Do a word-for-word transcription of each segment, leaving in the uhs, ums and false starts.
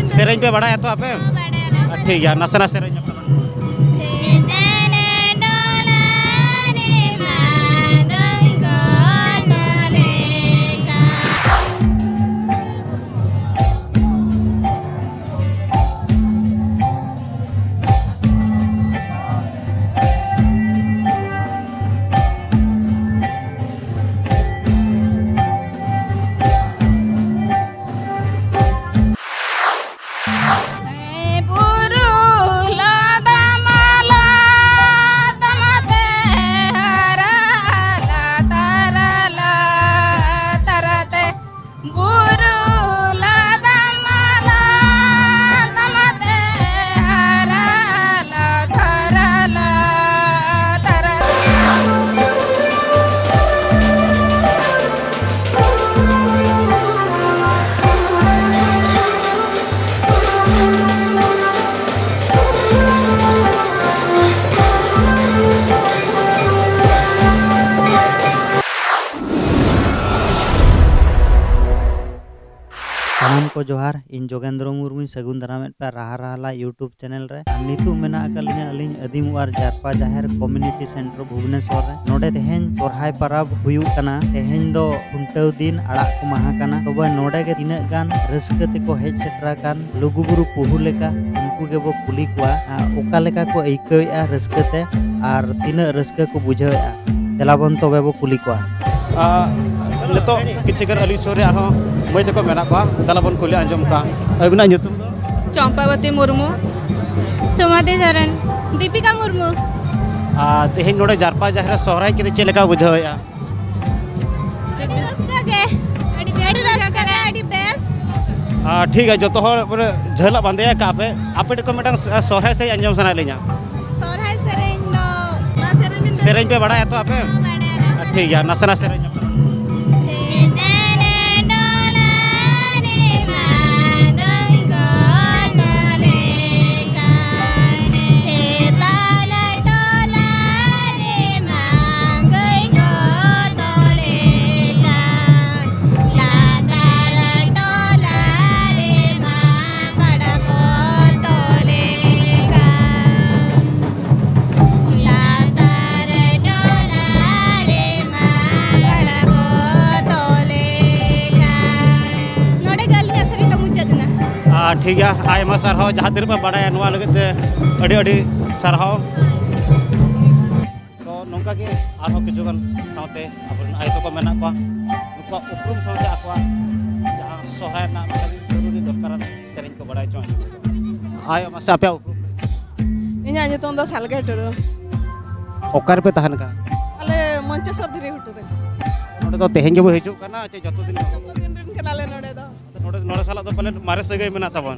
ᱥᱮᱨᱮᱧ ᱯᱮ ᱵᱟᱲᱟᱭᱟ ᱛᱚ ᱟᱯᱮ? ᱦᱚᱸ, ᱵᱟᱲᱟᱭᱟᱞᱮ᱾ ᱴᱷᱤᱠ ᱜᱮᱭᱟ, ᱱᱟᱥᱮᱱᱟᱜ ᱥᱮᱨᱮᱧ ᱧᱚᱜ ᱛᱟᱵᱚᱱ᱾ ᱪᱮᱛᱟᱱ ᱰᱚᱞᱟ ᱨᱮᱢᱟ ᱫᱚᱝ ᱠᱚ ᱛᱚᱞᱮ ᱠᱟᱱ᱾ ᱵᱩᱨᱩ ᱞᱟᱫᱟᱢ ᱞᱟᱫᱟᱢ ᱛᱮ ᱦᱟᱨᱟ ᱞᱟᱛᱟᱨ ᱞᱟᱛᱟᱨ ᱛᱮ᱾ ᱵᱩᱨᱩ ᱞᱟᱫᱟᱢ ᱞᱟᱫᱟᱢ ᱛᱮ ᱦᱟᱨᱟ ᱞᱟᱛᱟᱨ ᱞᱟᱛᱟᱨ ᱛᱮ᱾ ᱥᱟᱱᱟᱢ ᱠᱚ ᱡᱚᱦᱟᱨ, ᱤᱧ ᱡᱳᱜᱮᱱᱫᱨᱚ ᱢᱩᱨᱢᱩᱧ ᱥᱟᱹᱜᱩᱱ ᱫᱟᱨᱟᱢᱮᱫ ᱯᱮᱭᱟ ᱨᱟᱦᱟ ᱨᱟᱦᱞᱟ YouTube ᱪᱮᱱᱮᱞ ᱨᱮ᱾ ᱟᱨ ᱱᱤᱛᱚᱜ ᱢᱮᱱᱟᱜ ᱟᱠᱟᱫ ᱞᱤᱧᱟ ᱟᱹᱞᱤᱧ ᱟᱹᱫᱤᱢ ᱚᱣᱟᱨ ᱡᱟᱨᱯᱟ ᱡᱟᱦᱮᱨ ᱠᱚᱢᱤᱭᱩᱱᱤᱴᱤ ᱥᱮᱱᱴᱟᱨ ᱵᱷᱩᱵᱽᱱᱮᱥᱚᱨ ᱨᱮ᱾ ᱱᱚᱰᱮ ᱛᱮᱦᱮᱧ ᱥᱚᱨᱦᱟᱭ ᱯᱟᱨᱟᱵᱽ ᱦᱩᱭᱩᱜ ᱠᱟᱱᱟ᱾ ᱛᱮᱦᱮᱧ ᱫᱚ ᱠᱷᱩᱱᱴᱟᱹᱣ ᱫᱤᱱ, ᱟᱲᱟᱜ ᱠᱚ ᱢᱟᱦᱟ ᱠᱟᱱᱟ᱾ ᱛᱚᱵᱮ ᱱᱚᱰᱮ ᱜᱮ ᱛᱤᱱᱟᱹᱜ ᱜᱟᱱ ᱨᱟᱹᱥᱠᱟᱹ ᱛᱮᱠᱚ ᱦᱮᱡ ᱥᱮᱴᱮᱨ ᱟᱠᱟᱱ ᱞᱩᱜᱩᱵᱩᱨᱩ ᱯᱩᱦᱩ ᱞᱮᱠᱟ, ᱩᱱᱠᱩ ᱜᱮᱵᱚ ᱠᱩᱞᱤ ᱠᱚᱣᱟ, ᱟᱨ ᱚᱠᱟ ᱞᱮᱠᱟ ᱠᱚ ᱟᱹᱭᱠᱟᱹᱣᱮᱫᱼᱟ ᱨᱟᱹᱥᱠᱟᱹ ᱛᱮ ᱟᱨ ᱛᱤᱱᱟᱹᱜ ᱨᱟᱹᱥᱠᱟᱹ ᱠᱚ ᱵᱩᱡᱷᱟᱹᱣᱮᱫᱼᱟ᱾ ᱫᱮᱞᱟ ᱵᱚᱱ ᱛᱚᱵᱮ ᱵᱚ ᱠᱩᱞᱤ ᱠᱚᱣᱟ᱾ ᱟᱨ ᱱᱤᱛᱚᱜ ᱠᱤᱪᱷᱩ ᱜᱟᱱ ᱟᱹᱞᱤᱧ ᱥᱩᱨ ᱨᱮ ᱟᱨᱦᱚᱸ ᱢᱟᱹᱭ ᱛᱟᱠᱚ ᱢᱮᱱᱟᱜ ᱠᱚᱣᱟ, ᱫᱮᱞᱟ ᱵᱚᱱ ᱠᱩᱞᱤ ᱟᱸᱡᱚᱢ ᱠᱚᱣᱟ᱾ ᱟᱹᱵᱤᱱᱟᱜ ᱧᱩᱛᱩᱢ ᱫᱚ? ᱪᱚᱢᱯᱟᱵᱚᱛᱤ ᱢᱩᱨᱢᱩ᱾ ᱥᱩᱢᱚᱛᱤ ᱥᱚᱨᱮᱱ᱾ ᱫᱤᱯᱤᱠᱟ ᱢᱩᱨᱢᱩ᱾ ᱟᱨ ᱛᱮᱦᱮᱧ ᱱᱚᱰᱮ ᱡᱟᱨᱯᱟ ᱡᱟᱦᱮᱨ ᱨᱮ ᱥᱚᱦᱨᱟᱭ ᱠᱮᱫᱟ, ᱪᱮᱫ ᱞᱮᱠᱟ ᱵᱩᱡᱷᱟᱹᱣᱮᱫᱼᱟ? ᱟᱹᱰᱤ ᱨᱟᱹᱥᱠᱟᱹ ᱜᱮ᱾ ᱟᱹᱰᱤ ᱵᱮᱥ ᱟᱹᱰᱤ ᱨᱟᱹᱥᱠᱟᱹ ᱜᱮ, ᱟᱹᱰᱤ ᱵᱮᱥ᱾ ᱟᱨ ᱴᱷᱤᱠ ᱜᱮᱭᱟ, ᱡᱚᱛᱚ ᱦᱚᱲ ᱯᱩᱨᱟᱹ ᱡᱷᱟᱹᱞᱟᱜ ᱵᱟᱸᱫᱮ ᱟᱠᱟᱫ ᱯᱮ᱾ ᱟᱯᱮ ᱴᱷᱮᱱ ᱠᱷᱚᱱ ᱢᱤᱫᱴᱟᱝ ᱥᱚᱦᱨᱟᱭ ᱥᱮᱨᱮᱧ ᱟᱸᱡᱚᱢ ᱥᱟᱱᱟᱭᱮᱫ ᱞᱤᱧᱟ᱾ ᱥᱚᱦᱨᱟᱭ ᱥᱮᱨᱮᱧ ᱫᱚ ᱥᱮᱨᱮᱧ ᱯᱮ ᱵᱟᱲᱟᱭᱟ ᱛᱚ ᱟᱯᱮ? ᱦᱚᱸ, ᱵᱟᱲᱟᱭᱟᱞᱮ᱾ ᱴᱷᱤᱠ ᱜᱮᱭᱟ, ᱱᱟᱥᱮᱱᱟᱜ ᱥᱮᱨᱮᱧ ᱧᱚᱜ ᱛᱟᱵᱚᱱ᱾ ᱪᱮᱛᱟᱱ ᱰᱚᱞᱟ ᱨᱮᱢᱟ ᱫᱚᱝ ᱠᱚ ᱛᱚᱞᱮ ᱠᱟᱱ᱾ ᱪᱮᱛᱟᱱ ᱴᱚᱞᱟ ᱨᱮᱢᱟ ᱜᱟᱹᱭ ᱠᱚ ᱛᱚᱞᱮ ᱠᱟᱱ᱾ ᱞᱟᱛᱟᱨ ᱴᱚᱞᱟ ᱨᱮᱢᱟ ᱴᱷᱤᱠ ᱜᱮᱭᱟ, ᱟᱭᱢᱟ ᱥᱟᱨᱦᱟᱣ ᱡᱟᱦᱟᱸ ᱛᱤᱱᱟᱹᱜ ᱯᱮ ᱵᱟᱲᱟᱭᱟ ᱱᱚᱣᱟ ᱞᱟᱹᱜᱤᱫ ᱛᱮ ᱟᱹᱰᱤ ᱟᱹᱰᱤ ᱥᱟᱨᱦᱟᱣ᱾ ᱛᱚ ᱱᱚᱝᱠᱟ ᱜᱮ ᱟᱨᱦᱚᱸ ᱠᱤᱪᱷᱩ ᱜᱟᱱ ᱥᱟᱶᱛᱮ ᱟᱵᱚᱨᱮᱱ ᱟᱭᱳ ᱛᱟᱠᱚ ᱢᱮᱱᱟᱜ ᱠᱚᱣᱟ, ᱱᱩᱠᱩᱣᱟᱜ ᱩᱯᱨᱩᱢ ᱥᱟᱶᱛᱮ ᱟᱠᱚᱣᱟᱜ ᱡᱟᱦᱟᱸ ᱥᱚᱦᱨᱟᱭ ᱨᱮᱱᱟᱜ ᱢᱤᱫᱴᱟᱝ ᱡᱚᱨᱩᱨᱤ ᱫᱚᱨᱠᱟᱨᱟᱱ ᱥᱮᱨᱮᱧ ᱠᱚ ᱵᱟᱲᱟᱭ ᱦᱚᱪᱚ ᱟᱸᱡᱚᱢ᱾ ᱟᱭᱳ, ᱢᱟᱥᱮ ᱟᱯᱮᱭᱟᱜ ᱩᱯᱨᱩᱢ? ᱤᱧᱟᱹᱜ ᱧᱩᱛᱩᱢ ᱫᱚ ᱥᱟᱞᱜᱮ ᱴᱩᱰᱩ᱾ ᱚᱠᱟ ᱨᱮᱯᱮ ᱛᱟᱦᱮᱱ ᱠᱟᱱᱟ? ᱟᱞᱮ ᱢᱚᱧᱪᱮᱥᱚᱨ ᱫᱷᱤᱨᱤ ᱜᱷᱩᱴᱩ ᱨᱮ᱾ ᱱᱚᱰᱮ ᱫᱚ ᱛᱮᱦᱮᱧ ᱜᱮᱯᱮ ᱦᱤᱡᱩᱜ ᱠᱟᱱᱟ ᱪᱮ ᱡᱚᱛᱚ ᱫᱤᱱ? ᱡᱚᱛᱚ ᱫᱤᱱ ᱨᱮᱱ ᱠᱟᱱᱟᱞᱮ ᱱᱚᱰᱮ ᱫᱚ᱾ ᱱᱚᱰᱮ, ᱱᱚᱰᱮ ᱥᱟᱞᱟᱜ ᱫᱚ ᱯᱟᱞᱮᱱ ᱢᱟᱨᱮ ᱥᱟᱹᱜᱟᱹᱭ ᱢᱮᱱᱟᱜ ᱛᱟᱵᱚᱱ᱾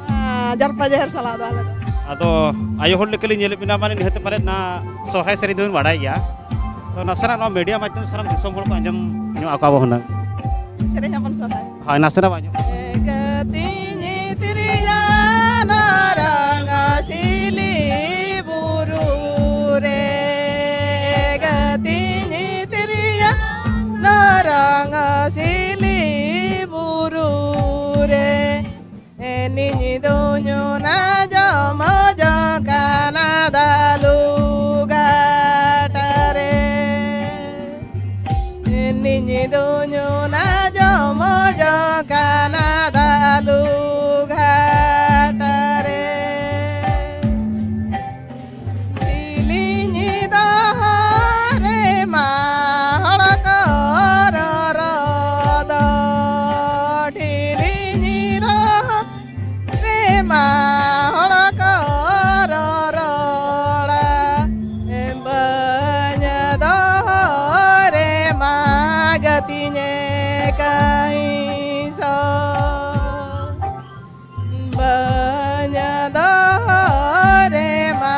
ᱟᱸ, ᱡᱟᱨᱯᱟ ᱡᱟᱦᱮᱨ ᱥᱟᱞᱟᱜ ᱫᱚ ᱟᱞᱮ ᱫᱚ᱾ ᱟᱫᱚ ᱟᱭᱳ ᱦᱚᱲ ᱞᱮᱠᱟᱞᱤᱧ ᱧᱮᱞᱮᱫ ᱵᱮᱱᱟ, ᱢᱟᱱᱮ ᱱᱤᱦᱟᱹᱛ ᱯᱟᱞᱮᱱ ᱱᱟ ᱥᱚᱦᱨᱟᱭ ᱥᱮᱨᱮᱧ ᱫᱚᱵᱮᱱ ᱵᱟᱲᱟᱭ ᱜᱮᱭᱟ᱾ ᱛᱚ ᱱᱟᱥᱮᱱᱟᱜ ᱱᱚᱣᱟ ᱢᱤᱰᱤᱭᱟ ᱢᱟᱫᱽᱫᱷᱚᱢ ᱥᱟᱱᱟᱢ ᱫᱤᱥᱚᱢ ᱦᱚᱲ ᱠᱚ ᱟᱸᱡᱚᱢ ᱧᱚᱜ ᱟᱠᱚᱣᱟ ᱵᱚ ᱦᱩᱱᱟᱹᱝ᱾ ᱥᱮᱨᱮᱧ ᱟᱵᱚᱱ ᱥᱚᱦᱨᱟᱭ᱾ ᱦᱳᱭ, ᱱᱟᱥᱮᱱᱟᱜ ᱟᱸᱡᱚᱢ᱾ ᱮᱠᱟᱛᱤᱧ ᱛᱤᱨᱭᱟᱱ ᱨᱟᱝᱟ ᱥᱤᱞᱤ ᱵᱩᱨᱩ ᱨᱮ, ᱮᱠᱟᱛᱤᱧ ᱛᱤᱨᱭᱟᱱ ᱨᱟᱝᱟ ᱥᱤᱞᱤ ᱵᱩᱨᱩ ᱨᱮ᱾ ᱮᱱᱤᱧ ᱫᱩᱧ ᱚᱱᱟ ᱡᱚᱢᱚᱡ ᱠᱟᱱᱟ ᱫᱟᱞᱩ ᱜᱷᱟᱴ ᱨᱮ᱾ ᱮᱱᱤᱧ ᱫᱩᱧ ᱚᱱᱟ ᱡᱚᱢᱚᱡ ᱠᱟᱱᱟ ᱫᱟᱞᱩ ᱜᱷᱟᱴ ᱨᱮ᱾ ᱴᱷᱤᱞᱤᱧ ᱫᱚᱦᱚ ᱨᱮᱢᱟ ᱦᱚᱲ ᱠᱚ ᱨᱚᱨᱚᱫ᱾ ᱴᱷᱤᱞᱤᱧ ᱫᱚᱦᱚ ᱨᱮᱢᱟ ᱦᱚᱲ ᱠᱚ ᱨᱚᱨᱚᱲᱟ᱾ ᱵᱟᱹᱧ ᱫᱚᱦᱚ ᱨᱮᱢᱟ ᱜᱟᱹᱛᱤᱧᱮ ᱠᱟᱹᱦᱤᱥᱚ᱾ ᱵᱟᱹᱧ ᱫᱚᱦᱚ ᱨᱮᱢᱟ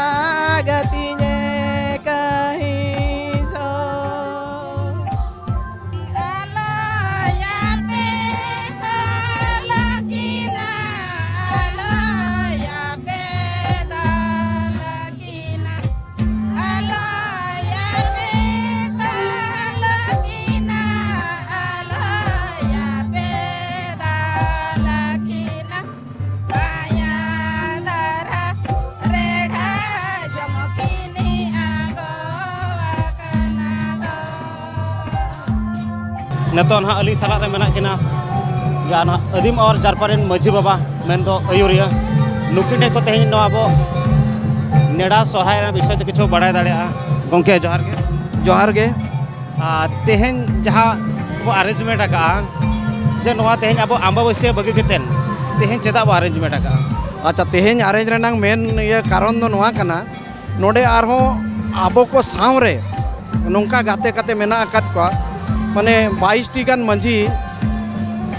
ᱜᱟᱹᱛᱤᱧᱮ ᱠᱟᱹᱦᱤᱥᱚ᱾ ᱟᱞᱚᱭᱟᱯᱮ ᱫᱟᱞᱟᱠᱤᱱᱟ, ᱟᱞᱚᱭᱟᱯᱮ ᱫᱟᱞᱟᱠᱤᱱᱟ᱾ ᱟᱞᱚᱭᱟᱯᱮ ᱫᱟᱞᱟᱠᱤᱱᱟ, ᱟᱞᱚᱭᱟᱯᱮ ᱫᱟᱞᱟᱠᱤᱱᱟ᱾ ᱢᱟᱭᱟ ᱫᱟᱨᱟ ᱨᱮᱲᱦᱟ ᱡᱚᱢᱠᱤᱱᱤ ᱟᱸᱜᱚᱣᱟᱠᱟᱱᱟ ᱫᱚ᱾ ᱱᱤᱛᱚᱜ ᱱᱟᱦᱟᱜ ᱟᱹᱞᱤᱧ ᱥᱟᱞᱟᱜ ᱨᱮ ᱢᱮᱱᱟᱜ ᱠᱤᱱᱟ ᱡᱟᱦᱟᱸ ᱱᱚᱣᱟ ᱟᱹᱫᱤᱢ ᱚᱣᱟᱨ ᱡᱟᱨᱯᱟ ᱨᱮᱱ ᱢᱟᱹᱡᱷᱤ ᱵᱟᱵᱟ ᱢᱮᱱᱫᱚ ᱟᱹᱭᱩᱨᱤᱭᱟᱹ, ᱱᱩᱠᱤᱱ ᱴᱷᱮᱱ ᱠᱚ ᱛᱮᱦᱮᱧ ᱱᱚᱣᱟ ᱟᱵᱚ ᱱᱮᱰᱟ ᱥᱚᱨᱦᱟᱭ ᱨᱮᱱᱟᱜ ᱵᱤᱥᱚᱭ ᱛᱮ ᱠᱤᱪᱷᱩ ᱵᱟᱲᱟᱭ ᱫᱟᱲᱮᱭᱟᱜᱼᱟ᱾ ᱜᱚᱢᱠᱮ, ᱡᱚᱦᱟᱨ ᱜᱮ᱾ ᱡᱚᱦᱟᱨ ᱜᱮ᱾ ᱟᱨ ᱛᱮᱦᱮᱧ ᱡᱟᱦᱟᱸ ᱵᱚ ᱟᱨᱮᱧᱡᱽᱢᱮᱱᱴ ᱟᱠᱟᱜᱼᱟ, ᱡᱮ ᱱᱚᱣᱟ ᱛᱮᱦᱮᱧ ᱟᱵᱚ ᱟᱢᱵᱟᱵᱟᱹᱥᱭᱟᱹ ᱵᱟᱹᱜᱤ ᱠᱟᱛᱮᱫ ᱛᱮᱦᱮᱧ ᱪᱮᱫᱟᱜ ᱵᱚ ᱟᱨᱮᱧᱡᱽᱢᱮᱱᱴ ᱟᱠᱟᱜᱼᱟ? ᱟᱪᱪᱷᱟ, ᱛᱮᱦᱮᱧ ᱟᱨᱮᱧᱡᱽ ᱨᱮᱱᱟᱝ ᱢᱮᱱ ᱤᱭᱟᱹ ᱠᱟᱨᱚᱱ ᱫᱚ ᱱᱚᱣᱟ ᱠᱟᱱᱟ, ᱱᱚᱰᱮ ᱟᱨᱦᱚᱸ ᱟᱵᱚ ᱠᱚ ᱥᱟᱶᱨᱮ ᱱᱚᱝᱠᱟ ᱜᱟᱛᱮ ᱠᱟᱛᱮ ᱢᱮᱱᱟᱜ ᱟᱠᱟᱫ ᱠᱚᱣᱟ, ᱢᱟᱱᱮ ᱵᱟᱭᱤᱥ ᱴᱤ ᱜᱟᱱ ᱢᱟᱹᱡᱷᱤ,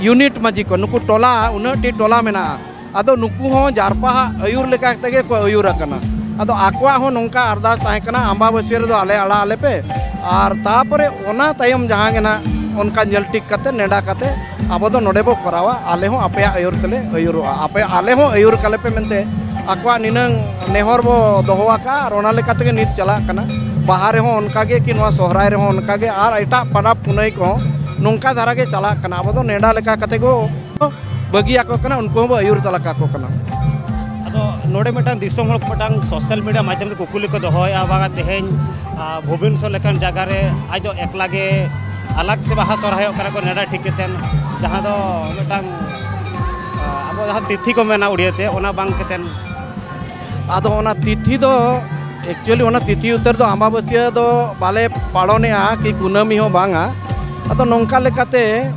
ᱤᱭᱩᱱᱤᱴ ᱢᱟᱹᱡᱷᱤ ᱠᱚ, ᱱᱩᱠᱩ ᱴᱚᱞᱟ, ᱩᱱᱟᱹᱜ ᱴᱤ ᱴᱚᱞᱟ ᱢᱮᱱᱟᱜᱼᱟ᱾ ᱟᱫᱚ ᱱᱩᱠᱩ ᱦᱚᱸ ᱡᱟᱨᱯᱟᱦᱟᱜ ᱟᱹᱭᱩᱨ ᱞᱮᱠᱟ ᱛᱮᱜᱮ ᱠᱚ ᱟᱹᱭᱩᱨ ᱟᱠᱟᱱᱟ᱾ ᱟᱫᱚ ᱟᱠᱚᱣᱟᱜ ᱦᱚᱸ ᱱᱚᱝᱠᱟ ᱟᱨᱫᱟᱥ ᱛᱟᱦᱮᱸ ᱠᱟᱱᱟ, ᱟᱢᱵᱟᱵᱟᱹᱥᱭᱟᱹ ᱨᱮᱫᱚ ᱟᱞᱮ ᱟᱲᱟᱜ ᱟᱞᱮ ᱯᱮ, ᱟᱨ ᱛᱟᱯᱚᱨᱮ ᱚᱱᱟ ᱛᱟᱭᱚᱢ ᱡᱟᱦᱟᱸ ᱜᱮ ᱱᱟᱦᱟᱜ ᱚᱱᱠᱟ ᱧᱮᱞ ᱴᱷᱤᱠ ᱠᱟᱛᱮ ᱱᱮᱰᱟ ᱠᱟᱛᱮ ᱟᱵᱚ ᱫᱚ ᱱᱚᱰᱮ ᱵᱚ ᱠᱚᱨᱟᱣᱟ, ᱟᱞᱮ ᱦᱚᱸ ᱟᱯᱮᱭᱟᱜ ᱟᱹᱭᱩᱨ ᱛᱮᱞᱮ ᱟᱹᱭᱩᱨᱚᱜᱼᱟ, ᱟᱯᱮ, ᱟᱞᱮ ᱦᱚᱸ ᱟᱹᱭᱩᱨ ᱠᱟᱞᱮ ᱯᱮ ᱢᱮᱱᱛᱮ ᱟᱠᱚᱣᱟᱜ ᱱᱤᱱᱟᱹᱝ ᱱᱮᱦᱚᱨ ᱵᱚ ᱫᱚᱦᱚ ᱟᱠᱟᱫᱼᱟ ᱟᱨ ᱚᱱᱟ ᱞᱮᱠᱟ ᱛᱮᱜᱮ ᱱᱤᱛ ᱪᱟᱞᱟᱜ ᱠᱟᱱᱟ᱾ ᱵᱟᱦᱟ ᱨᱮᱦᱚᱸ ᱚᱱᱠᱟ ᱜᱮ, ᱠᱤ ᱱᱚᱣᱟ ᱥᱚᱦᱨᱟᱭ ᱨᱮᱦᱚᱸ ᱚᱱᱠᱟ ᱜᱮ, ᱟᱨ ᱮᱴᱟᱜ ᱯᱟᱨᱟᱵᱽ ᱯᱩᱱᱟᱹᱭ ᱠᱚᱦᱚᱸ ᱱᱚᱝᱠᱟ ᱫᱷᱟᱨᱟ ᱜᱮ ᱪᱟᱞᱟᱜ ᱠᱟᱱᱟ᱾ ᱟᱵᱚ ᱫᱚ ᱱᱮᱰᱟ ᱞᱮᱠᱟ ᱠᱟᱛᱮ ᱠᱚ ᱵᱟᱹᱜᱤᱭᱟᱠᱚ ᱠᱟᱱᱟ, ᱩᱱᱠᱩ ᱦᱚᱸᱵᱚ ᱟᱹᱭᱩᱨ ᱫᱟᱲᱮ ᱠᱟᱠᱚ ᱠᱟᱱᱟ᱾ ᱟᱫᱚ ᱱᱚᱰᱮ ᱢᱤᱫᱴᱟᱝ ᱫᱤᱥᱚᱢ ᱦᱚᱲ ᱠᱚ ᱢᱤᱫᱴᱟᱝ ᱥᱳᱥᱟᱞ ᱢᱤᱰᱤᱭᱟ ᱢᱟᱫᱽᱫᱷᱚᱢ ᱛᱮ ᱠᱩᱠᱞᱤ ᱠᱚ ᱫᱚᱦᱚᱭᱮᱫᱼᱟ, ᱵᱟᱝᱟ ᱛᱮᱦᱮᱧ, ᱟ, ᱵᱷᱩᱵᱽᱱᱮᱥᱚᱨ ᱞᱮᱠᱟᱱ ᱡᱟᱭᱜᱟ ᱨᱮ ᱟᱡ ᱫᱚ ᱮᱠᱞᱟ ᱜᱮ ᱟᱞᱟᱜᱽ ᱛᱮ ᱵᱟᱦᱟ ᱥᱚᱨᱦᱟᱭᱚᱜ ᱠᱟᱱᱟ ᱠᱚ ᱱᱮᱰᱟ ᱴᱷᱤᱠ ᱠᱟᱛᱮᱱ, ᱡᱟᱦᱟᱸ ᱫᱚ ᱢᱤᱫᱴᱟᱝ, ᱟ, ᱟᱵᱚ ᱡᱟᱦᱟᱸ ᱛᱤᱛᱷᱤ ᱠᱚ ᱢᱮᱱᱟ ᱩᱲᱤᱭᱟᱹ ᱛᱮ, ᱚᱱᱟ ᱵᱟᱝ ᱠᱟᱛᱮᱱ᱾ ᱟᱫᱚ ᱚᱱᱟ ᱛᱤᱛᱷᱤ ᱫᱚ, actually ᱚᱱᱟ ᱛᱤᱛᱷᱤ ᱩᱛᱟᱹᱨ ᱫᱚ ᱟᱢᱵᱟᱵᱟᱹᱥᱭᱟᱹ ᱫᱚ ᱵᱟᱞᱮ ᱯᱟᱞᱚᱱᱮᱜᱼᱟ, ᱠᱤ ᱠᱩᱱᱟᱹᱢᱤ ᱦᱚᱸ ᱵᱟᱝᱟ᱾ ᱟᱫᱚ ᱱᱚᱝᱠᱟ ᱞᱮᱠᱟᱛᱮ,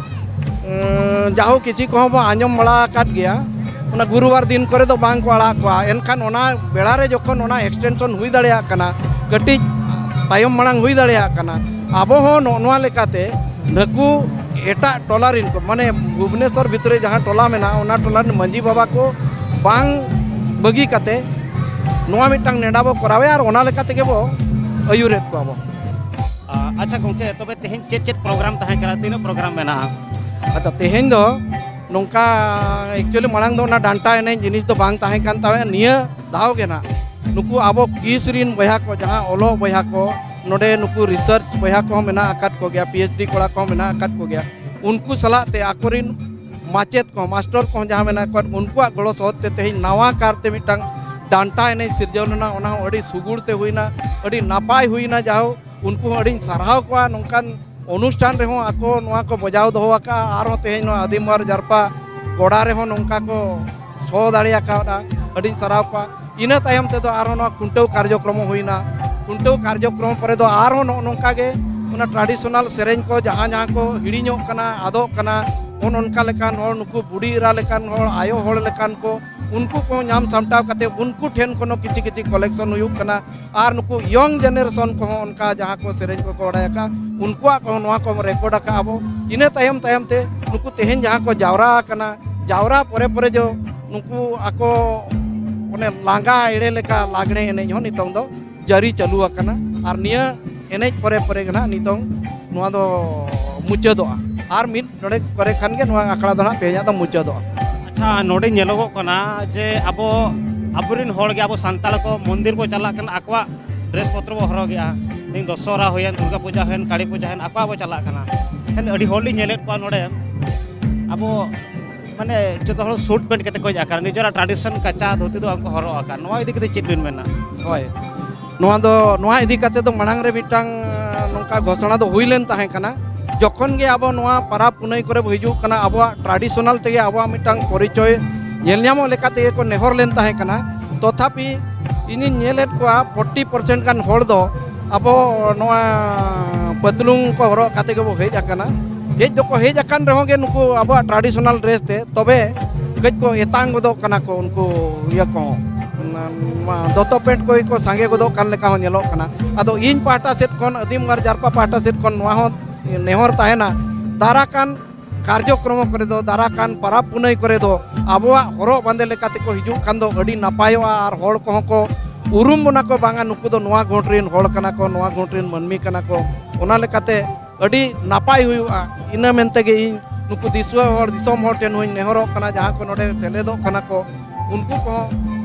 ᱩᱸ, ᱡᱟᱦᱳ ᱠᱤᱪᱷᱤ ᱠᱚᱦᱚᱸ ᱵᱚ ᱟᱸᱡᱚᱢ ᱵᱟᱲᱟ ᱟᱠᱟᱫ ᱜᱮᱭᱟ, ᱚᱱᱟ ᱜᱩᱨᱩᱵᱟᱨ ᱫᱤᱱ ᱠᱚᱨᱮ ᱫᱚ ᱵᱟᱝ ᱠᱚ ᱟᱲᱟᱜ ᱠᱚᱣᱟ᱾ ᱮᱱᱠᱷᱟᱱ ᱚᱱᱟ ᱵᱮᱲᱟ ᱨᱮ ᱡᱚᱠᱷᱚᱱ ᱚᱱᱟ extension ᱦᱩᱭ ᱫᱟᱲᱮᱭᱟᱜ ᱠᱟᱱᱟ, ᱠᱟᱹᱴᱤᱡ ᱛᱟᱭᱚᱢ ᱢᱟᱲᱟᱝ ᱦᱩᱭ ᱫᱟᱲᱮᱭᱟᱜ ᱠᱟᱱᱟ, ᱟᱵᱚ ᱦᱚᱸ ᱱᱚᱜᱼᱚ ᱱᱚᱣᱟ ᱞᱮᱠᱟᱛᱮ ᱱᱩᱠᱩ ᱮᱴᱟᱜ ᱴᱚᱞᱟ ᱨᱮᱱ ᱠᱚ, ᱢᱟᱱᱮ ᱵᱷᱩᱵᱽᱱᱮᱥᱚᱨ ᱵᱷᱤᱛᱨᱤ ᱡᱟᱦᱟᱸ ᱴᱚᱞᱟ ᱢᱮᱱᱟᱜᱼᱟ, ᱚᱱᱟ ᱴᱚᱞᱟ ᱨᱮᱱ ᱢᱟᱹᱡᱷᱤ ᱵᱟᱵᱟ ᱠᱚ ᱵᱟᱝ ᱵᱟᱹᱜᱤ ᱠᱟᱛᱮ ᱱᱚᱣᱟ ᱢᱤᱫᱴᱟᱝ ᱱᱮᱰᱟ ᱵᱚ ᱠᱚᱨᱟᱣᱮᱫᱼᱟ ᱟᱨ ᱚᱱᱟ ᱞᱮᱠᱟ ᱛᱮᱜᱮ ᱵᱚ ᱟᱹᱭᱩᱨᱮᱫ ᱠᱚᱣᱟ ᱵᱚ᱾ ᱟ-, ᱟᱪᱪᱷᱟ ᱜᱚᱢᱠᱮ, ᱛᱚᱵᱮ ᱛᱮᱦᱮᱧ ᱪᱮᱫ ᱪᱮᱫ ᱯᱨᱳᱜᱨᱟᱢ ᱛᱟᱦᱮᱸ ᱠᱟᱱᱟ? ᱛᱤᱱᱟᱹᱜ ᱯᱨᱳᱜᱨᱟᱢ ᱢᱮᱱᱟᱜᱼᱟ? ᱟᱪᱪᱷᱟ, ᱛᱮᱦᱮᱧ ᱫᱚ ᱱᱚᱝᱠᱟ, actually ᱢᱟᱲᱟᱝ ᱫᱚ ᱚᱱᱟ ᱰᱟᱱᱴᱟ ᱮᱱᱮᱡ ᱡᱤᱱᱤᱥ ᱫᱚ ᱵᱟᱝ ᱛᱟᱦᱮᱸ ᱠᱟᱱ ᱛᱟᱦᱮᱸᱫ᱾ ᱱᱤᱭᱟᱹ ᱫᱷᱟᱣ ᱜᱮ ᱱᱟᱜ ᱱᱩᱠᱩ ᱟᱵᱚ ᱠᱤᱥ ᱨᱤᱱ ᱵᱚᱭᱦᱟ ᱠᱚ, ᱡᱟᱦᱟᱸ ᱚᱞᱚᱜ ᱵᱚᱭᱦᱟ ᱠᱚ, ᱱᱚᱰᱮ ᱱᱩᱠᱩ ᱨᱤᱥᱟᱨᱪ ᱵᱚᱭᱦᱟ ᱠᱚᱦᱚᱸ ᱢᱮᱱᱟᱜ ᱟᱠᱟᱫ ᱠᱚᱜᱮᱭᱟ, ᱯᱤ ᱮᱭᱤᱪ ᱰᱤ ᱠᱚᱲᱟ ᱠᱚᱦᱚᱸ ᱢᱮᱱᱟᱜ ᱟᱠᱟᱫ ᱠᱚᱜᱮᱭᱟ, ᱩᱱᱠᱩ ᱥᱟᱞᱟᱜ ᱛᱮ ᱟᱠᱚᱨᱤᱱ ᱢᱟᱪᱮᱫ ᱠᱚ, ᱢᱟᱥᱴᱚᱨ ᱠᱚᱦᱚᱸ ᱡᱟᱦᱟᱸ ᱢᱮᱱᱟᱜ ᱠᱚᱣᱟ, ᱩᱱᱠᱩᱣᱟᱜ ᱜᱚᱲᱚ ᱥᱚᱦᱚᱫ ᱛᱮ ᱛᱮᱦᱮᱧ ᱱᱟᱣᱟ ᱠᱟᱨᱛᱮ ᱢᱤᱫᱴᱟᱝ ᱰᱟᱱᱴᱟ ᱮᱱᱮᱡ ᱥᱤᱨᱡᱟᱹᱣ ᱞᱮᱱᱟ᱾ ᱚᱱᱟ ᱦᱚᱸ ᱟᱹᱰᱤ ᱥᱩᱜᱩᱲ ᱛᱮ ᱦᱩᱭᱱᱟ, ᱟᱹᱰᱤ ᱱᱟᱯᱟᱭ ᱦᱩᱭᱱᱟ᱾ ᱡᱟᱦᱳ, ᱩᱱᱠᱩ ᱦᱚᱸ ᱟᱹᱰᱤᱧ ᱥᱟᱨᱦᱟᱣ ᱠᱚᱣᱟ, ᱱᱚᱝᱠᱟᱱ ᱚᱱᱩᱥᱴᱷᱟᱱ ᱨᱮᱦᱚᱸ ᱟᱠᱚ ᱱᱚᱣᱟ ᱠᱚ ᱵᱚᱡᱟᱣ ᱫᱚᱦᱚ ᱟᱠᱟᱫᱼᱟ᱾ ᱟᱨᱦᱚᱸ ᱛᱮᱦᱮᱧ ᱱᱚᱣᱟ ᱟᱹᱫᱤᱢ ᱟᱨ ᱡᱟᱨᱯᱟ ᱜᱚᱰᱟ ᱨᱮᱦᱚᱸ ᱱᱚᱝᱠᱟ ᱠᱚ ᱥᱚ ᱫᱟᱲᱮ ᱟᱠᱟᱫᱼᱟ᱾ ᱟᱹᱰᱤᱧ ᱥᱟᱨᱦᱟᱣ ᱠᱚᱣᱟ᱾ ᱤᱱᱟᱹ ᱛᱟᱭᱚᱢ ᱛᱮᱫᱚ ᱟᱨᱦᱚᱸ ᱱᱚᱣᱟ ᱠᱷᱩᱱᱴᱟᱹᱣ ᱠᱟᱨᱡᱚᱠᱨᱚᱢ ᱦᱩᱭᱱᱟ᱾ ᱠᱷᱩᱱᱴᱟᱹᱣ ᱠᱟᱨᱡᱚᱠᱨᱚᱢ ᱯᱚᱨᱮ ᱫᱚ ᱟᱨᱦᱚᱸ ᱱᱚᱜᱼᱚ ᱱᱚᱝᱠᱟ ᱜᱮ ᱚᱱᱟ traditional ᱥᱮᱨᱮᱧ ᱠᱚ ᱡᱟᱦᱟᱸ ᱡᱟᱦᱟᱸ ᱠᱚ ᱦᱤᱲᱤᱧᱚᱜ ᱠᱟᱱᱟ, ᱟᱫᱚᱜ ᱠᱟᱱᱟ, ᱚᱱ ᱚᱱᱠᱟ ᱞᱮᱠᱟᱱ ᱦᱚᱲ, ᱱᱩᱠᱩ ᱵᱩᱰᱷᱤ ᱮᱨᱟ ᱞᱮᱠᱟᱱ ᱦᱚᱲ, ᱟᱭᱳ ᱦᱚᱲ ᱞᱮᱠᱟᱱ ᱠᱚ, ᱩᱱᱠᱩ ᱠᱚᱦᱚᱸ ᱧᱟᱢ ᱥᱟᱢᱴᱟᱣ ᱠᱟᱛᱮ ᱩᱱᱠᱩ ᱴᱷᱮᱱ ᱠᱷᱚᱱ ᱦᱚᱸ ᱠᱤᱪᱷᱤ ᱠᱤᱪᱷᱤ collection ᱦᱩᱭᱩᱜ ᱠᱟᱱᱟ᱾ ᱟᱨ ᱱᱩᱠᱩ young generation ᱠᱚᱦᱚᱸ ᱚᱱᱠᱟ ᱡᱟᱦᱟᱸ ᱠᱚ ᱥᱮᱨᱮᱧ ᱠᱚᱠᱚ ᱵᱟᱲᱟᱭ ᱟᱠᱟᱫ, ᱩᱱᱠᱩᱣᱟᱜ ᱠᱚᱦᱚᱸ ᱱᱚᱣᱟ ᱠᱚ record ᱟᱠᱟᱫ ᱟᱵᱚ᱾ ᱤᱱᱟᱹ ᱛᱟᱭᱚᱢ ᱛᱟᱭᱚᱢ ᱛᱮ ᱱᱩᱠᱩ ᱛᱮᱦᱮᱧ ᱡᱟᱦᱟᱸ ᱠᱚ ᱡᱟᱣᱨᱟ ᱟᱠᱟᱱᱟ, ᱡᱟᱣᱨᱟ ᱯᱚᱨᱮ ᱯᱚᱨᱮ ᱡᱚ ᱱᱩᱠᱩ ᱟᱠᱚ ᱚᱱᱮ ᱞᱟᱸᱜᱟ ᱮᱲᱮ ᱞᱮᱠᱟ ᱞᱟᱜᱽᱬᱮ ᱮᱱᱮᱡ ᱦᱚᱸ ᱱᱤᱛᱚᱝ ᱫᱚ ᱡᱟᱹᱨᱤ ᱪᱟᱹᱞᱩ ᱟᱠᱟᱱᱟ᱾ ᱟᱨ ᱱᱤᱭᱟᱹ ᱮᱱᱮᱡ ᱯᱚᱨᱮ ᱯᱚᱨᱮ ᱜᱮ ᱱᱟᱦᱟᱜ ᱱᱤᱛᱚᱝ ᱱᱚᱣᱟ ᱫᱚ ᱢᱩᱪᱟᱹᱫᱚᱜᱼᱟ᱾ ᱟᱨ ᱢᱤᱫ ᱰᱚᱸᱰᱮᱠ ᱯᱚᱨᱮ ᱠᱷᱟᱱ ᱜᱮ ᱱᱚᱣᱟ ᱟᱠᱷᱲᱟ ᱫᱚ ᱱᱟᱦᱟᱜ ᱛᱮᱦᱮᱧᱟᱜ ᱫᱚ ᱢᱩᱪᱟᱹᱫᱚᱜᱼᱟ᱾ ᱟᱪᱪᱷᱟ, ᱱᱚᱰᱮ ᱧᱮᱞᱚᱜᱚᱜ ᱠᱟᱱᱟ ᱡᱮ ᱟᱵᱚ, ᱟᱵᱚᱨᱮᱱ ᱦᱚᱲ ᱜᱮ, ᱟᱵᱚ ᱥᱟᱱᱛᱟᱲ ᱠᱚ ᱢᱚᱱᱫᱤᱨ ᱵᱚ ᱪᱟᱞᱟᱜ ᱠᱟᱱᱟ, ᱟᱠᱚᱣᱟᱜ dress ᱯᱚᱛᱨᱚ ᱵᱚ ᱦᱚᱨᱚᱜᱮᱜᱼᱟ᱾ ᱛᱮᱦᱮᱧ ᱫᱚᱥᱚᱦᱨᱟ ᱦᱩᱭᱮᱱ, ᱫᱩᱨᱜᱟ ᱯᱩᱡᱟ ᱦᱩᱭᱮᱱ, ᱠᱟᱹᱞᱤ ᱯᱩᱡᱟ ᱦᱩᱭᱮᱱ, ᱟᱠᱚᱣᱟᱜ ᱵᱚ ᱪᱟᱞᱟᱜ ᱠᱟᱱᱟ᱾ ᱮᱱᱠᱷᱟᱱ ᱟᱹᱰᱤ ᱦᱚᱲ ᱞᱤᱧ ᱧᱮᱞᱮᱫ ᱠᱚᱣᱟ ᱱᱚᱰᱮ, ᱟᱵᱚ ᱢᱟᱱᱮ ᱡᱚᱛᱚ ᱦᱚᱲ suit pant ᱠᱟᱛᱮ ᱠᱚ ᱦᱮᱡ ᱟᱠᱟᱱᱟ, ᱱᱤᱡᱮᱨᱟᱜ tradition ᱠᱟᱪᱟ ᱫᱷᱩᱛᱤ ᱫᱚ ᱵᱟᱝ ᱠᱚ ᱦᱚᱨᱚᱜ ᱟᱠᱟᱫ᱾ ᱱᱚᱣᱟ ᱤᱫᱤ ᱠᱟᱛᱮ ᱪᱮᱫ ᱵᱤᱱ ᱢᱮᱱᱟ? ᱦᱳᱭ, ᱱᱚᱣᱟ ᱫᱚ, ᱱᱚᱣᱟ ᱤᱫᱤ ᱠᱟᱛᱮ ᱫᱚ ᱢᱟᱲᱟᱝ ᱨᱮ ᱢᱤᱫᱴᱟᱝ ᱱᱚᱝᱠᱟ ᱜᱷᱳᱥᱚᱱᱟ ᱫᱚ ᱦᱩᱭ ᱞᱮᱱ ᱛᱟᱦᱮᱸ ᱠᱟᱱᱟ᱾ ᱡᱚᱠᱷᱚᱱ ᱜᱮ ᱟᱵᱚ ᱱᱚᱣᱟ ᱯᱟᱨᱟᱵᱽ ᱯᱩᱱᱟᱹᱭ ᱠᱚᱨᱮ ᱵᱚ ᱦᱤᱡᱩᱜ ᱠᱟᱱᱟ, ᱟᱵᱚᱣᱟᱜ traditional ᱛᱮᱜᱮ ᱟᱵᱚᱣᱟᱜ ᱢᱤᱫᱴᱟᱝ ᱯᱚᱨᱤᱪᱚᱭ ᱧᱮᱞ ᱧᱟᱢᱚᱜ ᱞᱮᱠᱟ ᱛᱮᱜᱮ ᱠᱚ ᱱᱮᱦᱚᱨ ᱞᱮᱱ ᱛᱟᱦᱮᱸ ᱠᱟᱱᱟ᱾ ᱛᱚᱛᱷᱟᱯᱤ ᱤᱧᱤᱧ ᱧᱮᱞᱮᱫ ᱠᱚᱣᱟ forty percent ᱜᱟᱱ ᱦᱚᱲ ᱫᱚ ᱟᱵᱚ ᱱᱚᱣᱟ ᱯᱟᱹᱛᱞᱩᱝ ᱠᱚ ᱦᱚᱨᱚᱜ ᱠᱟᱛᱮ ᱜᱮᱵᱚ ᱦᱮᱡ ᱟᱠᱟᱱᱟ᱾ ᱦᱮᱡ ᱫᱚᱠᱚ ᱦᱮᱡ ᱟᱠᱟᱱ ᱨᱮᱦᱚᱸ ᱜᱮ ᱱᱩᱠᱩ ᱟᱵᱚᱣᱟᱜ traditional dress ᱛᱮ, ᱛᱚᱵᱮ ᱠᱟᱹᱡ ᱠᱚ ᱮᱛᱟᱝ ᱜᱚᱫᱚᱜ ᱠᱟᱱᱟ ᱠᱚ ᱩᱱᱠᱩ ᱤᱭᱟᱹ ᱠᱚᱦᱚᱸ᱾ ᱱᱚᱣᱟ ᱫᱚᱛᱚ ᱯᱮᱱᱴ ᱠᱚᱜᱮ ᱠᱚ ᱥᱟᱸᱜᱮ ᱜᱚᱫᱚᱜ ᱠᱟᱱ ᱞᱮᱠᱟ ᱦᱚᱸ ᱧᱮᱞᱚᱜ ᱠᱟᱱᱟ᱾ ᱟᱫᱚ ᱤᱧ ᱯᱟᱦᱴᱟ ᱥᱮᱫ ᱠᱷᱚᱱ, ᱟᱹᱫᱤᱢ ᱟᱨ ᱡᱟᱨᱯᱟ ᱯᱟᱦᱴᱟ ᱥᱮᱫ ᱠᱷᱚᱱ ᱱᱚᱣᱟ ᱦᱚᱸ ᱱᱮᱦᱚᱨ ᱛᱟᱦᱮᱱᱟ, ᱫᱟᱨᱟ ᱠᱟᱱ ᱠᱟᱨᱡᱚᱠᱨᱚᱢ ᱠᱚᱨᱮ ᱫᱚ, ᱫᱟᱨᱟ ᱠᱟᱱ ᱯᱟᱨᱟᱵᱽ ᱯᱩᱱᱟᱹᱭ ᱠᱚᱨᱮ ᱫᱚ ᱟᱵᱚᱣᱟᱜ ᱦᱚᱨᱚᱜ ᱵᱟᱸᱫᱮ ᱞᱮᱠᱟ ᱛᱮᱠᱚ ᱦᱤᱡᱩᱜ ᱠᱷᱟᱱ ᱫᱚ ᱟᱹᱰᱤ ᱱᱟᱯᱟᱭᱚᱜᱼᱟ᱾ ᱟᱨ ᱦᱚᱲ ᱠᱚᱦᱚᱸ ᱠᱚ ᱩᱨᱩᱢ ᱵᱚᱱᱟ ᱠᱚ, ᱵᱟᱝᱟ ᱱᱩᱠᱩ ᱫᱚ ᱱᱚᱣᱟ ᱜᱩᱸᱴ ᱨᱮᱱ ᱦᱚᱲ ᱠᱟᱱᱟ ᱠᱚ, ᱱᱚᱣᱟ ᱜᱩᱸᱴ ᱨᱮᱱ ᱢᱟᱹᱱᱢᱤ ᱠᱟᱱᱟ ᱠᱚ᱾ ᱚᱱᱟ ᱞᱮᱠᱟᱛᱮ ᱟᱹᱰᱤ ᱱᱟᱯᱟᱭ ᱦᱩᱭᱩᱜᱼᱟ᱾ ᱤᱱᱟᱹ ᱢᱮᱱᱛᱮ ᱜᱮ ᱤᱧ ᱱᱩᱠᱩ ᱫᱤᱥᱩᱣᱟᱹ ᱦᱚᱲ, ᱫᱤᱥᱚᱢ ᱦᱚᱲ ᱴᱷᱮᱱ ᱦᱚᱸᱧ ᱱᱮᱦᱚᱨᱚᱜ ᱠᱟᱱᱟ, ᱡᱟᱦᱟᱸ ᱠᱚ ᱱᱚᱰᱮ ᱥᱮᱞᱮᱫᱚᱜ ᱠᱟᱱᱟ ᱠᱚ, ᱩᱱᱠᱩ ᱠᱚᱦᱚᱸ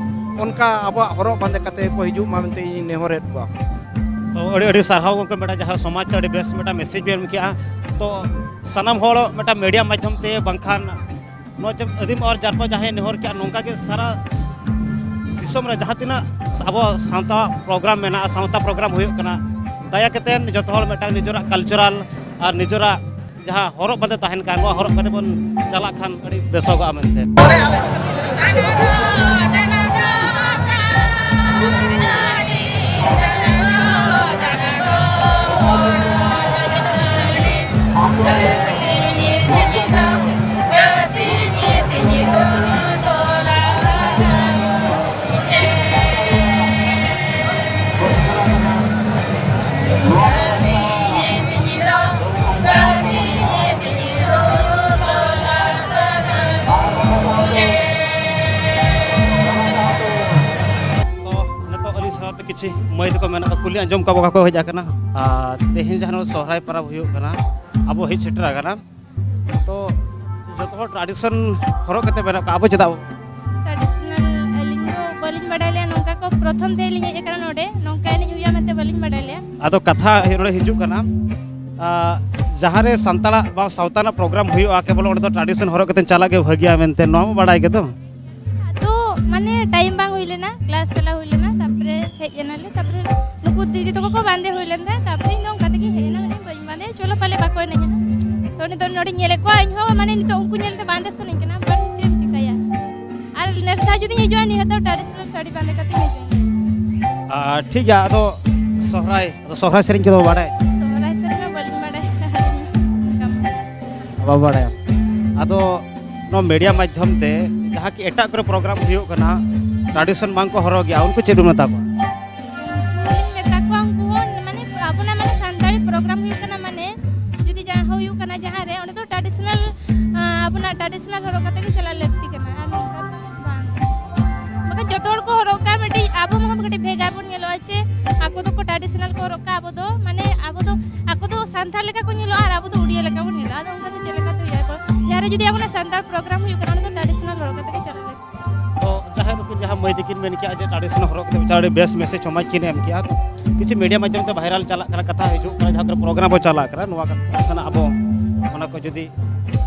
ᱚᱱᱠᱟ ᱟᱵᱚᱣᱟᱜ ᱦᱚᱨᱚᱜ ᱵᱟᱸᱫᱮ ᱠᱟᱛᱮ ᱠᱚ ᱦᱤᱡᱩᱜ ᱢᱟ ᱢᱮᱱᱛᱮ ᱤᱧ ᱱᱮᱦᱚᱨᱮᱫ ᱠᱚᱣᱟ᱾ ᱛᱚ ᱟᱹᱰᱤ ᱟᱹᱰᱤ ᱥᱟᱨᱦᱟᱣ ᱜᱚᱢᱠᱮ, ᱢᱤᱫᱴᱟᱝ ᱡᱟᱦᱟᱸ ᱥᱚᱢᱟᱡᱽ ᱛᱮ ᱟᱹᱰᱤ ᱵᱮᱥ ᱢᱤᱫᱴᱟᱝ message ᱵᱮᱱ ᱮᱢ ᱠᱮᱜᱼᱟ᱾ ᱛᱚ ᱥᱟᱱᱟᱢ ᱦᱚᱲ ᱢᱤᱫᱴᱟᱝ media ᱢᱟᱫᱽᱫᱷᱚᱢ ᱛᱮ ᱵᱟᱝᱠᱷᱟᱱ ᱱᱚᱣᱟ ᱡᱮ ᱟᱹᱫᱤᱢ ᱟᱨ ᱡᱟᱨᱯᱟ ᱡᱟᱦᱟᱸᱭ ᱱᱮᱦᱚᱨ ᱠᱮᱜᱼᱟ, ᱱᱚᱝᱠᱟ ᱜᱮ ᱥᱟᱨᱟ ᱫᱤᱥᱚᱢ ᱨᱮ ᱡᱟᱦᱟᱸ ᱛᱤᱱᱟᱹᱜ ᱟᱵᱚ ᱥᱟᱶᱛᱟ program ᱢᱮᱱᱟᱜᱼᱟ, ᱥᱟᱶᱛᱟ program ᱦᱩᱭᱩᱜ ᱠᱟᱱᱟ, ᱫᱟᱭᱟ ᱠᱟᱛᱮ ᱡᱚᱛᱚ ᱦᱚᱲ ᱢᱤᱫᱴᱟᱝ ᱱᱤᱡᱮᱨᱟᱜ cultural ᱟᱨ ᱱᱤᱡᱮᱨᱟᱜ ᱡᱟᱦᱟᱸ ᱦᱚᱨᱚᱜ ᱵᱟᱸᱫᱮ ᱛᱟᱦᱮᱱ ᱠᱟᱱ, ᱱᱚᱣᱟ ᱦᱚᱨᱚᱜ ᱠᱟᱛᱮ ᱵᱚᱱ ᱪᱟᱞᱟᱜ ᱠᱷᱟᱱ ᱟᱹᱰᱤ ᱵᱮᱥᱚᱜᱚᱜᱼᱟ ᱢᱮᱱᱛᱮ᱾ ᱛᱚ, ᱱᱤᱛᱚᱜ ᱟᱹᱞᱤᱧ ᱥᱟᱶᱛᱮ ᱠᱤᱪᱷᱩ ᱢᱟᱹᱭ ᱛᱟᱠᱚ ᱢᱮᱱᱟᱜ ᱠᱚᱣᱟ, ᱠᱩᱞᱤ ᱟᱸᱡᱚᱢ ᱠᱚᱣᱟ ᱚᱠᱟ ᱠᱚ ᱦᱮᱡ ᱟᱠᱟᱱᱟ᱾ ᱟᱨ ᱛᱮᱦᱮᱧ ᱡᱟᱦᱟᱸ ᱱᱚᱰᱮ ᱥᱚᱦᱨᱟᱭ ᱯᱚᱨᱚᱵᱽ ᱦᱩᱭᱩᱜ ᱠᱟᱱᱟ, ᱟᱵᱚ ᱦᱮᱡ ᱥᱮᱴᱮᱨ ᱟᱠᱟᱱᱟ᱾ ᱛᱚ, ᱡᱚᱛᱚ ᱦᱚᱲ tradition ᱦᱚᱨᱚᱜ ᱠᱟᱛᱮ ᱢᱮᱱᱟᱜ ᱠᱚᱣᱟ, ᱟᱵᱚ ᱪᱮᱫᱟᱜ ᱵᱟᱵᱚ? Traditional ᱟᱹᱞᱤᱧ ᱫᱚ ᱵᱟᱹᱞᱤᱧ ᱵᱟᱰᱟᱭ ᱞᱮᱭᱟ, ᱱᱚᱝᱠᱟ ᱠᱚ ᱯᱨᱚᱛᱷᱚᱢ ᱛᱮ ᱞᱤᱧ ᱦᱮᱡ ᱟᱠᱟᱱᱟ ᱱᱚᱰᱮ, ᱱᱚᱝᱠᱟ ᱮᱱᱮᱡ ᱦᱩᱭᱩᱜᱼᱟ ᱢᱮᱱᱛᱮ ᱵᱟᱹᱞᱤᱧ ᱵᱟᱰᱟᱭ ᱞᱮᱭᱟ᱾ ᱟᱫᱚ ᱠᱟᱛᱷᱟ ᱱᱚᱰᱮ ᱦᱤᱡᱩᱜ ᱠᱟᱱᱟ, ᱟ, ᱡᱟᱦᱟᱸ ᱨᱮ ᱥᱟᱱᱛᱟᱲᱟᱜ ᱵᱟ ᱥᱟᱶᱛᱟ ᱨᱮᱱᱟᱜ program ᱦᱩᱭᱩᱜᱼᱟ, ᱠᱮᱵᱚᱞ ᱚᱸᱰᱮ ᱫᱚ tradition ᱦᱚᱨᱚᱜ ᱠᱟᱛᱮ ᱪᱟᱞᱟᱜ ᱜᱮ ᱵᱷᱟᱹᱜᱤᱭᱟ ᱢᱮᱱᱛᱮ, ᱱᱚᱣᱟ ᱢᱟ ᱵᱟᱲᱟᱭ ᱜᱮ ᱛᱚ? ᱟᱫᱚ ᱢᱟᱱᱮ time ᱵᱟᱝ ᱦᱩᱭ ᱞᱮᱱᱟ, class ᱪᱟᱞᱟᱣ ᱦᱩᱭ ᱞᱮᱱᱟ, ᱛᱟᱨᱯᱚᱨᱮ ᱦᱮᱡ ᱮᱱᱟᱞᱮ, ᱛᱟᱨᱯᱚᱨᱮ ᱱᱩᱠᱩ ᱫᱤᱫᱤ ᱛᱟᱠᱚ ᱠᱚ ᱵᱟᱸᱫᱮ ᱦᱩᱭ ᱞᱮᱱ ᱛᱟᱦᱮᱸᱫ, ᱛᱟᱨᱯᱚᱨᱮ ᱤᱧ ᱫᱚ ᱚᱱᱠᱟ ᱛᱮᱜᱮ ᱦᱮᱡ ᱮᱱᱟ, ᱢᱟᱱᱮ ᱵᱟᱹᱧ ᱵᱟᱸᱫᱮᱭᱟ, ᱪᱚᱞᱚ ᱯᱟᱞᱮ ᱵᱟᱠᱚ ᱮᱱᱮᱡᱟ ᱦᱟᱸᱜ᱾ ᱛᱚ ᱱᱤᱛᱚᱜ ᱱᱚᱰᱮᱧ ᱧᱮᱞᱮᱫ ᱠᱚᱣᱟ, ᱤᱧ ᱦᱚᱸ ᱢᱟᱱᱮ ᱱᱤᱛᱚᱜ ᱩᱱᱠᱩ ᱧᱮᱞᱛᱮ ᱵᱟᱸᱫᱮ ᱥᱟᱱᱟᱧ ᱠᱟᱱᱟ, but ᱪᱮᱫ ᱮᱢ ᱪᱤᱠᱟᱹᱭᱟ? ᱟᱨ next ᱫᱷᱟᱣ ᱡᱩᱫᱤᱧ ᱦᱤᱡᱩᱜᱼᱟ, ᱱᱤᱭᱟᱹ ᱫᱷᱟᱣ traditional ᱥᱟᱹᱲᱤ ᱵᱟᱸᱫᱮ ᱠᱟᱛᱮᱧ ᱦᱤᱡᱩᱜᱼᱟ᱾ ᱟᱨ ᱴᱷᱤᱠ ᱜᱮᱭᱟ, ᱟᱫᱚ ᱥᱚᱦᱨᱟᱭ, ᱟᱫᱚ ᱥᱚᱦᱨᱟᱭ ᱥᱮᱨᱮᱧ ᱠᱚᱫᱚ ᱵᱟᱲᱟᱭ? ᱥᱚᱦᱨᱟᱭ ᱥᱮᱨᱮᱧ ᱢᱟ ᱵᱟᱹᱞᱤᱧ ᱵᱟᱲᱟᱭᱟ᱾ ᱚᱱᱠᱟ ᱢᱟ᱾ ᱵᱟᱵᱟ ᱵᱟᱲᱟᱭᱟ᱾ ᱟᱫᱚ ᱱᱚᱣᱟ media ᱢᱟᱫᱽᱫᱷᱚᱢ ᱛᱮ ᱡᱟᱦᱟᱸ ᱠᱤ ᱮᱴᱟᱜ ᱠᱚᱨᱮ program ᱦᱩᱭᱩᱜ ᱠᱟᱱᱟ, tradition ᱵᱟᱝ ᱠᱚ ᱦᱚᱨᱚᱜ ᱜᱮᱭᱟ, ᱩᱱᱠᱩ ᱪᱮᱫ ᱵᱚᱱ ᱢᱮᱛᱟ ᱠᱚᱣᱟ? ᱩᱱᱠᱩ ᱢᱮᱛᱟ ᱠᱚᱣᱟ, ᱩᱱᱠᱩ ᱦᱚᱸ ᱢᱟᱱᱮ ᱟᱵᱚᱱᱟᱜ ᱢᱟᱱᱮ ᱥᱟᱱᱛᱟᱲᱤ program ᱦᱩᱭᱩᱜ ᱠᱟᱱᱟ, ᱢᱟᱱᱮ ᱡᱩᱫᱤ ᱡᱟᱦᱟᱸ ᱦᱩᱭᱩᱜ ᱠᱟᱱᱟ ᱡᱟᱦᱟᱸ ᱨᱮ, ᱚᱸᱰᱮ ᱫᱚ traditional, ᱟᱸ, ᱟᱵᱚᱱᱟᱜ traditional ᱦᱚᱨᱚᱜ ᱠᱟᱛᱮ ᱜᱮ ᱪᱟᱞᱟᱜ ᱞᱟᱹᱠᱛᱤ ᱠᱟᱱᱟ, ᱟᱨ ᱱᱚᱝᱠᱟ ᱫᱚ ᱵᱟᱝ᱾ ᱵᱟᱠᱷᱟᱱ ᱡᱚᱛᱚ ᱦᱚᱲ ᱠᱚ ᱦᱚᱨᱚᱜ ᱠᱟᱜᱼᱟ, ᱢᱤᱫᱴᱤᱡ ᱟᱵᱚ ᱢᱟ ᱠᱟᱹᱴᱤᱡ ᱵᱷᱮᱜᱟᱨ ᱵᱚᱱ ᱧᱮᱞᱚᱜᱼᱟ, ᱪᱮ ᱟᱠᱚ ᱫᱚᱠᱚ traditional ᱠᱚ ᱦᱚᱨᱚᱜ ᱠᱟᱜᱼᱟ, ᱟᱵᱚ ᱫᱚ ᱢᱟᱱᱮ ᱟᱵᱚ ᱫᱚ ᱟᱠᱚ ᱫᱚ ᱥᱟᱱᱛᱟᱲ ᱞᱮᱠᱟ ᱠᱚ ᱧᱮᱞᱚᱜᱼᱟ ᱟᱨ ᱟᱵᱚ ᱫᱚ ᱩᱲᱤᱭᱟ ᱞᱮᱠᱟ ᱵᱚᱱ ᱧᱮᱞᱚᱜᱼᱟ᱾ ᱟᱫᱚ ᱚᱱᱠᱟ ᱫᱚ ᱪᱮᱫ ᱞᱮᱠᱟᱛᱮ ᱦᱩᱭᱩᱜᱼᱟ? ᱡᱟᱦᱟᱸ ᱨᱮ ᱡᱩᱫᱤ ᱟᱵᱚᱱᱟᱜ ᱥᱟᱱᱛᱟᱲ program ᱦᱩᱭᱩᱜ ᱠᱟᱱᱟ, ᱚᱸᱰᱮ ᱫᱚ traditional ᱦᱚᱨᱚᱜ ᱠᱟᱛᱮ ᱜᱮ ᱪᱟᱞᱟᱜ ᱞᱟᱹᱠᱛᱤ᱾ ᱛᱚ ᱡᱟᱦᱟᱸᱭ ᱱᱩᱠᱤᱱ ᱡᱟᱦᱟᱸ ᱢᱟᱹᱭ ᱛᱟᱹᱠᱤᱱ ᱢᱮᱱ ᱠᱮᱜᱼᱟ ᱡᱮ traditional ᱦᱚᱨᱚᱜ ᱠᱟᱛᱮ ᱪᱟᱞᱟᱜ ᱟᱹᱰᱤ ᱵᱮᱥ message ᱥᱚᱢᱟᱡᱽ ᱠᱤᱱ ᱮᱢ ᱠᱮᱜᱼᱟ, ᱠᱤᱪᱷᱩ media ᱢᱟᱫᱽᱫᱷᱚᱢ ᱛᱮ viral ᱪᱟᱞᱟᱜ ᱠᱟᱱᱟ, ᱠᱟᱛᱷᱟ ᱦᱤᱡᱩᱜ ᱠᱟᱱᱟ, ᱡᱟᱦᱟᱸ ᱠᱚᱨᱮ program ᱠᱚ ᱪᱟᱞᱟᱜ ᱠᱟᱱᱟ, ᱱᱚᱣᱟ ᱠᱟᱛᱷᱟ ᱟᱵᱚ ᱚᱱᱟ ᱠᱚ ᱡᱩᱫᱤ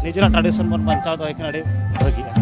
ᱱᱤᱡᱮᱨᱟᱜ tradition ᱵᱚᱱ ᱵᱟᱧᱪᱟᱣ ᱫᱚᱦᱚᱭ ᱠᱷᱟᱱ ᱟᱹᱰᱤ ᱵᱷᱟᱹᱜᱤᱜᱼᱟ᱾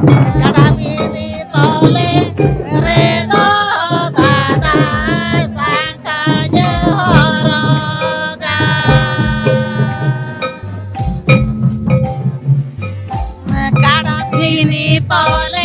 ᱠᱟᱰᱟ ᱵᱤᱱᱤ ᱛᱚᱞᱮ ᱨᱮᱫᱚ ᱫᱟᱫᱟ ᱥᱟᱝᱠᱷᱟᱧ ᱦᱚᱨᱚᱜᱟ᱾ ᱠᱟᱰᱟ ᱵᱤᱱᱤ ᱛᱚᱞᱮ